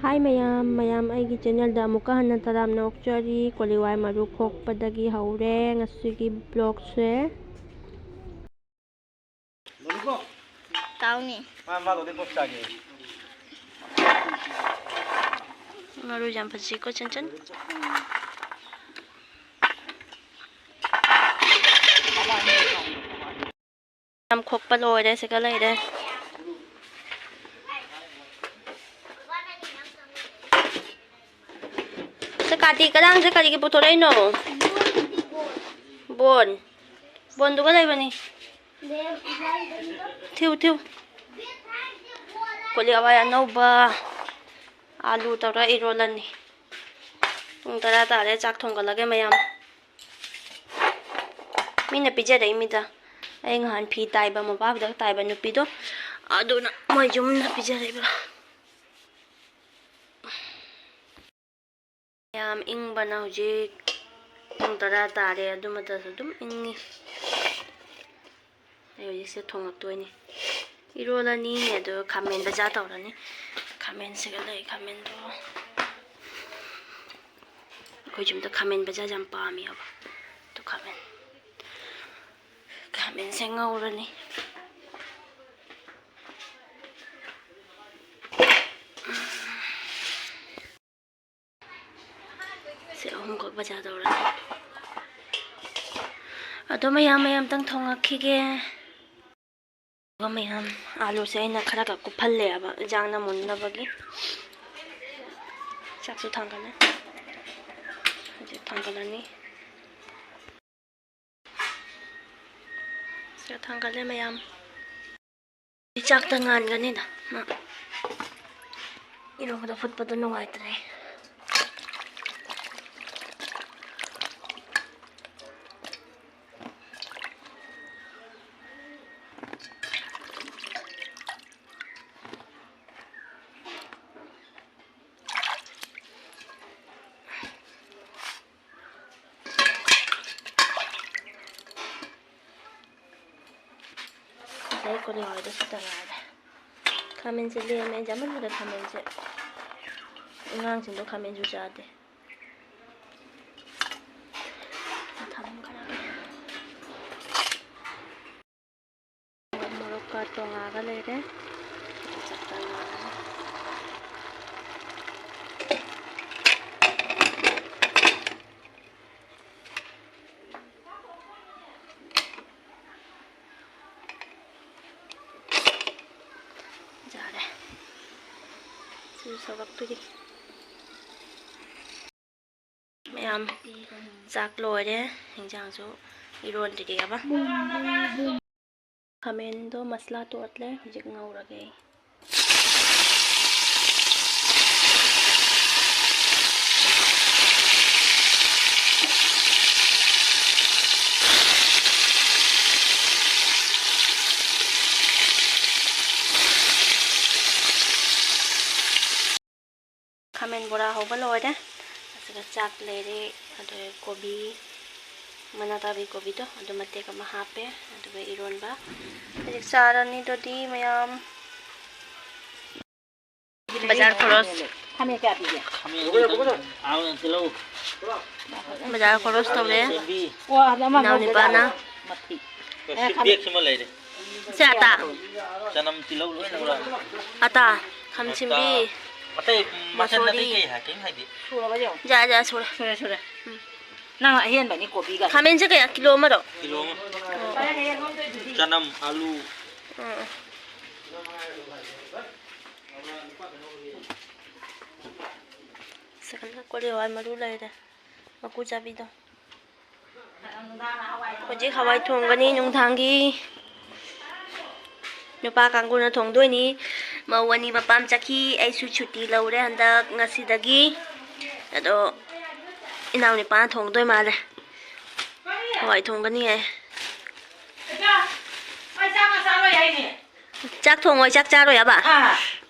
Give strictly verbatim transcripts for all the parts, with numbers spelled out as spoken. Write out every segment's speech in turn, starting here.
ꯍꯥꯏ ꯃꯌꯥꯝ, ꯃꯌꯥꯝ ꯑꯩꯒꯤ ꯆꯦꯅꯦꯜꯗ ꯑꯃꯨꯛꯀ ꯍꯟꯅ ꯇꯔꯥꯝꯅ ꯑꯣꯛꯆꯔꯤ꯫ ꯀꯣꯂꯤ ꯍꯋꯥꯏ ꯃꯔꯨ ꯈꯣꯛꯄꯗꯒꯤ ꯍꯧꯔꯦ ꯉꯁꯤꯒꯤ ꯕ꯭ꯂꯣꯛꯁꯦ꯫ ꯇꯥꯎꯅꯤ꯫ ꯃꯥ, ꯃꯥ ꯂꯣꯂꯤꯄꯣꯞ ꯆꯥꯒꯦ꯫ ꯃꯔꯨ ꯌꯥꯝ ꯐꯖꯩꯀꯣ, ꯆꯟꯆꯟ꯫ ꯌꯥꯝ ꯈꯣꯛꯄ ꯂꯣꯏꯔꯦ, ꯁꯤꯒ ꯂꯩꯔꯦ꯫ ꯁꯦ ꯀꯥꯇꯤ, ꯀꯗꯥꯡꯁꯦ ꯀꯔꯤꯒꯤ ꯄꯨꯊꯣꯔꯛꯏꯅꯣ? ꯕꯣꯟ꯫ ꯕꯣꯟꯗꯨꯒ ꯂꯩꯕꯅꯤ꯫ ꯊꯤꯎ, ꯊꯤꯎ꯫ ꯀꯣꯂꯤ ꯍꯋꯥꯏ ꯑꯅꯧꯕ, ꯑꯥꯂꯨ ꯇꯧꯔ ꯏꯔꯣꯜꯂꯅꯤ꯫ ꯄꯨꯡ ꯇꯔꯥ ꯇꯥꯔꯦ, ꯆꯥꯛ ꯊꯣꯡꯒꯠꯂꯒꯦ ꯃꯌꯥꯝ꯫ ꯃꯤꯅ ꯄꯤꯖꯔꯛꯏꯃꯤꯗ꯫ ꯑꯩ ꯉꯍꯥꯟ ꯐꯤ ꯇꯥꯏꯕ, ꯃꯣꯝꯄꯥꯛ ꯐꯤꯗꯛ ꯇꯥꯏꯕ ꯅꯨꯄꯤꯗꯣ, ꯑꯗꯨꯅ ꯃꯣꯏ ꯌꯨꯝꯅ ꯄꯤꯖꯔꯛꯏꯕ꯫ ꯌꯥꯝ ꯏꯪꯕꯅ ꯍꯧꯖꯤꯛ ꯄꯨꯡ ꯇꯔꯥ ꯇꯥꯔꯦ, ꯑꯗꯨꯃꯛꯇꯁꯨ ꯑꯗꯨꯝ ꯏꯪꯉꯤ꯫ ꯑꯩ ꯍꯧꯖꯤꯛꯁꯦ ꯊꯣꯡꯉꯛꯇꯣꯏꯅꯤ꯫ ꯏꯔꯣꯜꯂꯅꯤ, ꯑꯗꯨꯒ ꯈꯥꯃꯦꯟ ꯕꯖꯥꯔ ꯇꯧꯔꯅꯤ꯫ ꯈꯥꯃꯦꯟꯁꯤꯒ ꯂꯩ, ꯈꯥꯃꯦꯟꯗꯣ꯫ ꯑꯩꯈꯣꯏ ꯌꯨꯝꯗ ꯈꯥꯃꯦꯟ ꯕꯖꯥꯔ ꯌꯥꯝ ꯄꯥꯝꯃꯦꯕ꯫ ꯑꯗꯨ ꯈꯥꯃꯦꯟ, ꯈꯥꯃꯦꯟꯁꯦ ꯉꯧꯔꯅꯤ꯫ ꯁꯤ ꯑꯍꯨꯝꯈꯛ ꯕꯖꯥꯔ ꯇꯧꯔꯅꯤ꯫ ꯑꯗꯣ ꯃꯌꯥꯝ ꯃꯌꯥꯝꯇꯪ ꯊꯣꯡꯉꯛꯈꯤꯒꯦ꯫ ꯑꯗꯨꯒ ꯃꯌꯥꯝ, ꯑꯥꯂꯨꯁꯦ ꯑꯩꯅ ꯈꯔ ꯈꯛ ꯀꯨꯞꯍꯜꯂꯦꯕ ꯏꯟꯖꯥꯡꯅ ꯃꯨꯟꯅꯕꯒꯤ꯫ ꯆꯥꯛꯁꯨ ꯊꯥꯡꯒꯠꯂꯦ꯫ ꯍꯧꯖꯤꯛ ꯊꯥꯡꯒꯠꯂꯅꯤ꯫ ꯁꯤꯗ ꯊꯥꯡꯒꯠꯂꯦ ꯃꯌꯥꯝ꯫ ꯆꯥꯛꯇ ꯉꯥꯟꯒꯅꯤꯗ꯫ ꯃꯥ ꯏꯔꯣꯟꯕꯗ ꯐꯨꯠꯄꯗꯣ ꯅꯨꯡꯉꯥꯏꯇ꯭ꯔꯦ꯫ ꯉꯁꯥꯏ ꯀꯣꯂꯤ ꯍꯋꯥꯏꯗꯨꯁꯨ ꯇꯉꯥꯏꯔꯦ꯫ ꯈꯥꯃꯦꯟꯁꯦ ꯂꯦꯝꯃꯦ, ꯌꯥꯝꯃꯟꯈ꯭ꯔꯦ ꯈꯥꯃꯦꯟꯁꯦ꯫ ꯑꯉꯥꯡꯁꯤꯡꯗꯣ ꯈꯥꯃꯦꯟꯁꯨ ꯆꯥꯗꯦ꯫ ꯊꯝꯈ꯭ꯔꯒꯦ꯫ ꯃꯣꯔꯣꯛꯀ ꯇꯣꯉꯥꯒ ꯂꯩꯔꯦ꯫ ꯆꯞ ꯆꯥꯅ ꯉꯥꯜꯂꯦ꯫ ꯌꯥꯔꯦ꯫ ꯁꯤꯁꯨ ꯁꯧꯔꯛꯇꯣꯔꯤ꯫ ꯃꯌꯥꯝ, ꯆꯥꯛ ꯂꯣꯏꯔꯦ, ꯏꯟꯖꯥꯡꯁꯨ ꯏꯔꯣꯟꯗ꯭ꯔꯤꯑꯕ꯫ ꯈꯥꯃꯦꯟꯗꯣ ꯃꯁꯂꯥ ꯇꯣꯠꯂꯦ, ꯍꯧꯖꯤꯛ ꯉꯧꯔꯒꯦ ꯑꯩ꯫ ꯈꯥꯃꯦꯟ ꯕꯣꯔꯥ ꯍꯧꯕ ꯂꯣꯏꯔꯦ꯫ ꯑꯗꯨꯒ ꯆꯥꯛ ꯂꯩꯔꯦ, ꯑꯗꯨꯒ ꯀꯣꯕꯤ, ꯃꯅꯥ ꯇꯥꯕꯤ ꯀꯣꯕꯤꯗꯣ, ꯑꯗꯨ ꯃꯇꯦꯛ ꯑꯃ ꯍꯥꯞꯄꯦ, ꯑꯗꯨꯒ ꯏꯔꯣꯟꯕ꯫ ꯍꯧꯖꯤꯛ ꯆꯥꯔꯅꯤ ꯑꯗꯨꯗꯤ ꯃꯌꯥꯝ꯫ ꯕꯖꯥꯔ ꯈꯣꯔꯣꯁ꯫ ꯈꯥꯃꯦꯟ ꯀꯌꯥ ꯄꯤꯒꯦ? ꯈꯥꯃꯦꯟ ꯑꯥ, ꯇꯤꯜꯍꯧ꯫ ꯕꯖꯥꯔ ꯈꯣꯔꯣꯁ ꯇꯧꯔꯦ꯫ ꯁꯦꯝꯕꯤ꯫ ꯑꯣ, ꯑꯗ ꯑꯃ ꯏꯅꯥꯎ ꯅꯨꯄꯥꯅ꯫ ꯃꯊꯤ꯫ ꯁꯤ ꯕꯦꯒꯁꯤꯃ ꯂꯩꯔꯦ꯫ ꯁꯦ ꯑꯇꯥ꯫ ꯆꯅꯝ, ꯇꯤꯜꯍꯧ ꯂꯣꯏꯅ ꯂꯧꯔꯛꯑꯅꯤ꯫ ꯑꯇꯥ, ꯈꯥꯃꯦꯟ ꯁꯦꯝꯕꯤ, ꯑꯇꯥ꯫ ꯑꯇꯩ ꯃꯆꯟ ꯑꯇꯩ ꯃꯁꯣꯔꯤ꯫ ꯀꯩ ꯍꯥꯏ-, ꯀꯩꯝ ꯍꯥꯏꯗꯦ꯫ ꯁꯨꯔꯕ ꯌꯦꯡꯉꯣ꯫ ꯌꯥ, ꯌꯥ, ꯁꯨꯔꯦ꯫ ꯁꯨꯔꯦ, ꯁꯨꯔꯦ꯫ ꯎꯝ꯫ ꯅꯪ ꯑꯍꯦꯟꯕꯅꯤ ꯀꯣꯕꯤꯒ꯫ ꯈꯥꯃꯦꯟꯁꯦ ꯀꯌꯥ? ꯀꯤꯂꯣ ꯑꯃꯔꯣ? ꯀꯤꯂꯣ ꯑꯃ꯫ ꯑꯣ, ꯑꯣ꯫ ꯆꯅꯝ, ꯑꯂꯨ꯫ ꯎꯝ, ꯎꯝ꯫ ꯁꯤꯗꯅ ꯀꯣꯂꯤ ꯍꯋꯥꯏ ꯃꯔꯨ ꯂꯩꯔꯦ꯫ ꯃꯀꯨ ꯆꯥꯕꯤꯗꯣ꯫ ꯍꯧꯖꯤꯛ ꯍꯋꯥꯏ ꯊꯣꯡꯒꯅꯤ ꯅꯨꯡꯗꯥꯡꯒꯤ꯫ ꯅꯨꯄꯥ ꯀꯥꯡꯕꯨꯅ ꯊꯣꯡꯗꯣꯏꯅꯤ꯫ ꯃꯧ ꯑꯅꯤ ꯃꯄꯥꯝ ꯆꯠꯈꯤ꯫ ꯑꯩꯁꯨ ꯁꯨꯇꯤ ꯂꯧꯔꯦ ꯍꯟꯗꯛ ꯉꯁꯤꯗꯒꯤ꯫ ꯑꯗꯣ ꯏꯅꯥꯎꯅꯨꯄꯥꯅ ꯊꯣꯡꯗꯣꯏ ꯃꯥꯜꯂꯦ꯫ ꯍꯋꯥꯏ ꯊꯣꯡꯒꯅꯤ ꯍꯥꯏ꯫ ꯆꯥꯛ ꯊꯣꯡꯉꯣꯏ, ꯆꯥꯛ ꯆꯥꯔꯣꯏ ꯍꯥꯏꯕ? ꯑꯥ꯫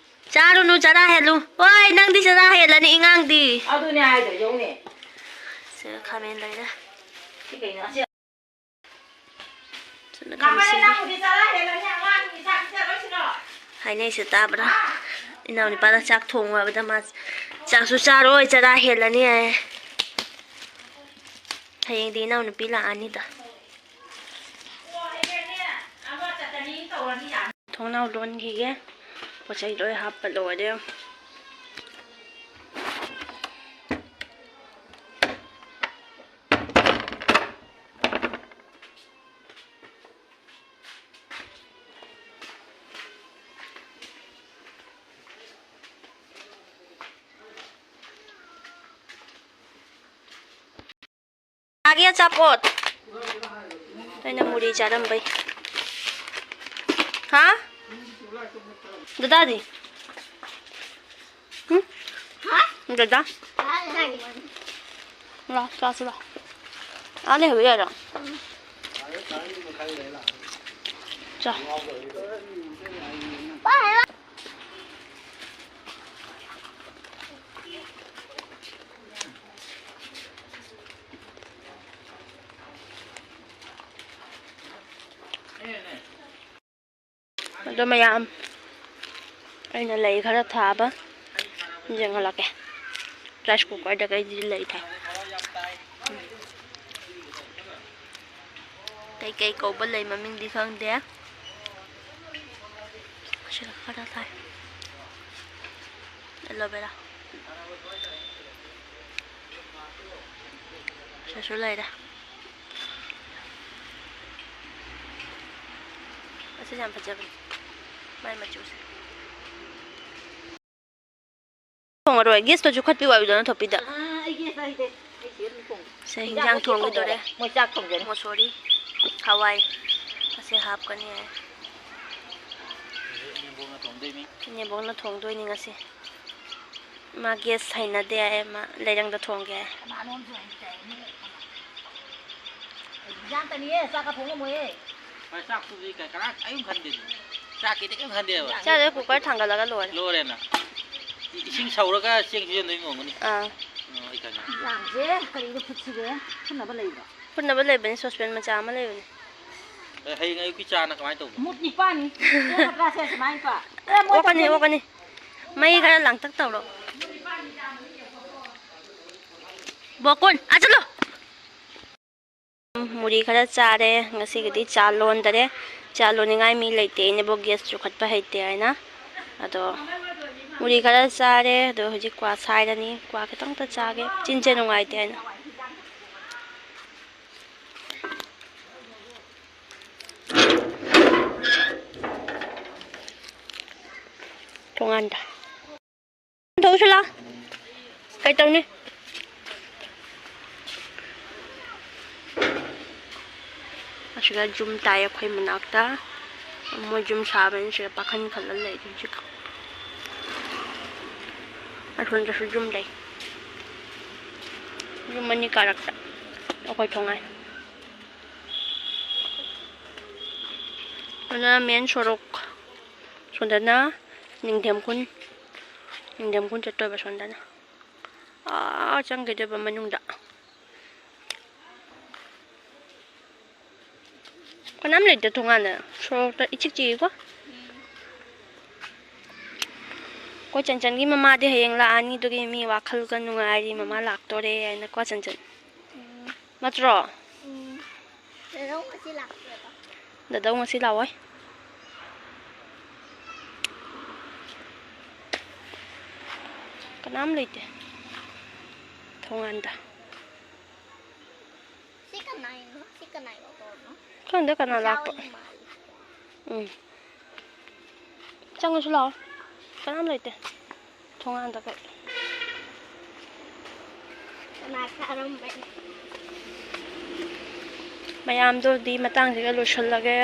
ꯆꯥꯔꯨꯅꯨ, ꯆꯔꯥ ꯍꯦꯜꯂꯨ꯫ ꯍꯣꯏ, ꯅꯪꯗꯤ ꯆꯔꯥ ꯍꯦꯜꯂꯅꯤ, ꯏꯉꯥꯡꯗꯤ꯫ ꯑꯗꯨꯅꯦ ꯍꯥꯏꯗꯣ, ꯌꯦꯡꯉꯨꯅꯦ꯫ ꯁꯤꯗ ꯈꯥꯃꯦꯟ ꯂꯩꯔꯦ꯫ ꯁꯤ ꯀꯩꯅꯣ? ꯑꯁꯤ ꯁꯤꯅ ꯅꯥꯀꯟꯗ ꯈꯥꯃꯦꯟ ꯁꯤꯟꯕꯤ꯫ ꯅꯪꯕꯨꯗꯤ ꯆꯔꯥ ꯍꯦꯜꯂꯅꯤ, ꯑꯉꯥꯡꯒꯤ ꯆꯥꯛ ꯄꯤꯖꯔꯣꯏ ꯁꯤꯔꯣ? ꯍꯥꯏꯅꯩꯁꯦ ꯇꯥꯕ꯭ꯔꯥ? ꯏꯅꯥꯎꯅꯨꯄꯥꯅ ꯆꯥꯛ ꯊꯣꯡꯉꯨ ꯍꯥꯏꯕꯗ ꯃꯥ ꯆꯥꯛꯁꯨ ꯆꯥꯔꯣꯏ, ꯆꯔꯥ ꯍꯦꯜꯂꯅꯤ ꯍꯥꯏ꯫ ꯍꯌꯦꯡꯗꯤ ꯏꯅꯥꯎꯅꯨꯄꯤ ꯂꯥꯛꯑꯅꯤꯗ꯫ ꯊꯣꯡꯅꯥꯎ ꯂꯣꯟꯈꯤꯒꯦ꯫ ꯄꯣꯠ ꯆꯩ ꯂꯣꯏ ꯍꯥꯞꯄ ꯂꯣꯏꯔꯦ꯫ ꯆꯥꯒꯦ ꯑꯆꯥꯄꯣꯠ꯫ ꯑꯩꯅ ꯃꯨꯔꯤ ꯆꯥꯔꯝꯕꯩ꯫ ꯍꯥ? ꯗꯗꯥꯗꯤ? ꯎꯝ? ꯗꯗꯥ? ꯂꯥꯛ, ꯆꯥꯁꯤ ꯂꯥꯛ꯫ ꯑꯥ ꯂꯩꯍꯧꯕ ꯌꯥꯏꯔꯣ? ꯆꯥ꯫ ꯑꯗꯣ ꯃꯌꯥꯝ, ꯑꯩꯅ ꯂꯩ ꯈꯔ ꯊꯥꯕ ꯌꯦꯡꯍꯜꯂꯛꯀꯦ꯫ Rice cooker ꯗ ꯀꯩꯗꯤ ꯂꯩ ꯊꯥꯏ꯫ ꯀꯩꯀꯩ ꯀꯧꯕ ꯂꯩ ꯃꯃꯤꯡꯗꯤ ꯈꯪꯗꯦ꯫ ꯁꯤꯗ ꯈꯔ ꯊꯥꯏ꯫ Aloe vera꯫ ꯁꯤꯁꯨ ꯂꯩꯔꯦ꯫ ꯑꯁꯤꯁꯦ ꯌꯥꯝ ꯐꯖꯕꯅꯦ꯫ ꯃꯥꯏ ꯃꯆꯨꯁꯦ꯫ ꯊꯣꯡꯉꯔꯣꯏ꯫ Gas ꯇꯣ ꯆꯨꯈꯠꯄꯤꯌꯨ ꯍꯥꯏꯕꯗꯣ ꯅꯊꯣꯛꯄꯤꯗ꯫ ꯑꯥ, ꯑꯩ gas ꯂꯩꯇꯦ꯫ ꯑꯩ ꯁꯤꯗ ꯑꯗꯨꯝ ꯊꯣꯡꯒꯦ꯫ ꯁꯦ, ꯏꯟꯖꯥꯡ ꯍꯤꯟꯖꯥꯡ ꯂꯣꯏ ꯊꯣꯡꯈꯤꯗꯣꯔꯦ꯫ ꯊꯣꯡꯗꯣꯔꯦ꯫ ꯃꯣꯏ ꯆꯥꯛ ꯊꯣꯡꯗꯣꯏꯅꯦ꯫ ꯃꯣꯁꯣꯔꯤ, ꯍꯋꯥꯏ꯫ ꯑꯁꯤ ꯍꯥꯞꯀꯅꯤ ꯍꯥꯏ꯫ ꯏꯅꯦꯝꯕꯣꯛꯅ ꯊꯣꯡꯗꯣꯏꯅꯤ꯫ ꯏꯅꯦꯝꯕꯣꯛꯅ ꯊꯣꯡꯗꯣꯏꯅꯤ ꯉꯁꯤ꯫ ꯃꯥ gas ꯍꯩꯅꯗꯦ ꯍꯥꯏ, ꯃꯥ ꯂꯩꯔꯪꯗ ꯊꯣꯡꯒꯦ ꯍꯥꯏ꯫ ꯀꯅꯥꯅꯣꯝꯁꯨ ꯍꯩꯇꯦ꯫ ꯏꯟꯖꯥꯡ ꯇꯅꯤꯌꯦ, ꯆꯥꯛꯀ ꯊꯣꯡ ꯉꯝꯃꯣꯏꯌꯦ꯫ ꯍꯣꯏ, ꯆꯥꯛꯇꯨꯗꯤ ꯀ-, ꯀꯅꯥ ꯀꯔꯤꯝ ꯈꯟꯗꯦ꯫ ꯆꯥꯛꯀꯤꯗꯤ ꯀꯔꯤꯝ ꯈꯟꯗꯦꯕ꯫ ꯆꯥꯛꯁꯦ cooker ꯊꯥꯡꯒꯠꯂꯒ ꯂꯣꯏꯔꯦ꯫ ꯂꯣꯏꯔꯦꯅ꯫ ꯏ-, ꯏꯁꯤꯡ ꯁꯧꯔꯒ ꯆꯦꯡ ꯁꯨꯖꯟꯗꯣꯏ ꯑꯣꯏꯔꯝꯒꯅꯤ꯫ ꯑꯥ꯫ ꯑꯣ, ꯑꯩ ꯈꯪꯉꯦ꯫ ꯏꯟꯖꯥꯡꯁꯦ ꯀꯔꯤꯗ ꯐꯨꯠꯁꯤꯒꯦ? ꯐꯨꯠꯅꯕ ꯂꯩꯕ꯭ꯔꯣ? ꯐꯨꯠꯅꯕ ꯂꯩꯕꯅꯤ, saucepan ꯃꯆꯥ ꯑꯃ ꯂꯩꯕꯅꯤ꯫ ꯑꯦ, ꯍꯌꯦꯡ ꯑꯌꯨꯛꯀꯤ ꯆꯥꯅ ꯀꯃꯥꯏꯅ ꯇꯧꯕ? ꯃꯨꯠ ꯅꯤꯄꯥꯟꯅꯤ꯫ ꯑꯣꯛꯀꯗ꯭ꯔꯥ ꯁꯦ ꯁꯨꯃꯥꯏꯅ ꯀꯣ? ꯑꯦ, ꯃꯣꯏ ꯑꯣꯛꯀꯅꯤ, ꯇꯧꯖꯅꯤ꯫ ꯑꯣꯛꯀꯅꯤ꯫ ꯃꯩ ꯈꯔ ꯂꯥꯡꯇꯛ ꯇꯧꯔꯣ꯫ ꯕꯣꯀꯣꯟ, ꯑꯥ ꯆꯠꯂꯣ꯫ ꯃꯨꯔꯤ ꯈꯔ ꯆꯥꯔꯦ꯫ ꯉꯁꯤꯒꯤꯗꯤ ꯆꯥ ꯂꯣꯟꯗꯔꯦ꯫ ꯆꯥ ꯂꯣꯟꯅꯤꯡꯉꯥꯏ ꯃꯤ ꯂꯩꯇꯦ, ꯏꯅꯦꯕꯣꯛ gas ꯆꯨꯈꯠꯄ ꯍꯩꯇꯦ ꯍꯥꯏꯅ꯫ ꯑꯗꯣ ꯃꯨꯔꯤ ꯈꯔ ꯆꯥꯔꯦ꯫ ꯑꯗꯣ ꯍꯧꯖꯤꯛ ꯀ꯭ꯋꯥ ꯁꯥꯏꯔꯅꯤ꯫ ꯀ꯭ꯋꯥ ꯈꯤꯇꯪꯇ ꯆꯥꯒꯦ, ꯆꯤꯟꯁꯦ ꯅꯨꯡꯉꯥꯏꯇꯦ ꯍꯥꯏꯅ꯫ ꯊꯣꯡꯒꯥꯟꯗ ꯊꯣꯛꯎꯁꯤ ꯂꯥꯎ꯫ ꯀꯩꯇꯧꯅꯤ? ꯑꯁꯤꯗ ꯌꯨꯝ ꯇꯥꯏ ꯑꯩꯈꯣꯏ ꯃꯅꯥꯛꯇ꯫ ꯃꯣꯏ ꯌꯨꯝ ꯁꯥꯕꯅꯤ꯫ ꯁꯤꯗ ꯄꯥꯈꯟ ꯈꯜꯂ ꯂꯩꯔꯤ ꯍꯧꯖꯤꯛ꯫ ꯑꯁꯣꯝꯗꯁꯨ ꯌꯨꯝ ꯂꯩ꯫ ꯌꯨꯝ ꯑꯅꯤ ꯀꯥꯔꯛꯇ ꯑꯩꯈꯣꯏ ꯊꯣꯡꯉꯥꯏ꯫ ꯑꯗꯨꯅ main ꯁꯣꯔꯣꯛ꯫ ꯁꯣꯝꯗꯅ ꯅꯤꯡꯊꯦꯝ ꯈꯨꯟ꯫ ꯅꯤꯡꯊꯦꯝ ꯈꯨꯟ ꯆꯠꯇꯣꯏꯕ ꯁꯣꯝꯗꯅ꯫ ꯑꯥ, ꯆꯪꯈꯤꯗꯣꯏꯕ ꯃꯅꯨꯡꯗ꯫ ꯀꯅꯥꯝ ꯂꯩꯇꯦ ꯊꯣꯡꯒꯥꯟꯗ꯫ ꯁꯣꯔꯣꯛꯇ ꯏꯆꯤꯛ ꯆꯤꯛꯏꯀꯣ꯫ ꯀꯣ ꯆꯟꯆꯟꯒꯤ ꯃꯃꯥꯗꯤ ꯍꯌꯦꯡ ꯂꯥꯛꯑꯅꯤ, ꯑꯗꯨꯒꯤ ꯃꯤ ꯋꯥꯈꯜꯒ ꯅꯨꯡꯉꯥꯏꯔꯤ, ꯃꯃꯥ ꯂꯥꯛꯇꯣꯔꯦ ꯍꯥꯏꯅ꯫ ꯀꯣ ꯆꯟꯆꯟ? ꯎꯝ꯫ ꯅꯠꯇ꯭ꯔꯣ? ꯎꯝ꯫ ꯗꯗꯧ ꯉꯁꯤ ꯂꯥꯛꯇꯣꯏꯔꯣ? ꯗꯗꯧ ꯉꯁꯤ ꯂꯥꯛꯑꯣꯏ꯫ ꯀꯅꯥꯝ ꯂꯩꯇꯦ ꯊꯣꯡꯒꯥꯟꯗ꯫ ꯁꯤ ꯀꯅꯥꯏꯅꯣ? ꯁꯤ ꯀꯅꯥꯏ ꯑꯣꯇꯣꯅꯣ? ꯈꯪꯗꯦ ꯀꯅꯥ ꯂꯥꯛꯄ꯫ ꯏꯆꯥꯒꯤ ꯃꯥꯜꯂꯤ꯫ ꯎꯝ꯫ ꯆꯪꯉꯁꯨ ꯂꯥꯛꯑꯣ꯫ ꯀꯅꯥꯝ ꯂꯩꯇꯦ ꯊꯣꯡꯒꯥꯟꯗ ꯀꯩ꯫ ꯀꯅꯥ ꯀꯥꯔꯝꯕꯩ? ꯃꯌꯥꯝꯗꯨꯗꯤ ꯃꯇꯥꯡꯁꯤꯒ ꯂꯣꯏꯁꯤꯜꯂꯒꯦ꯫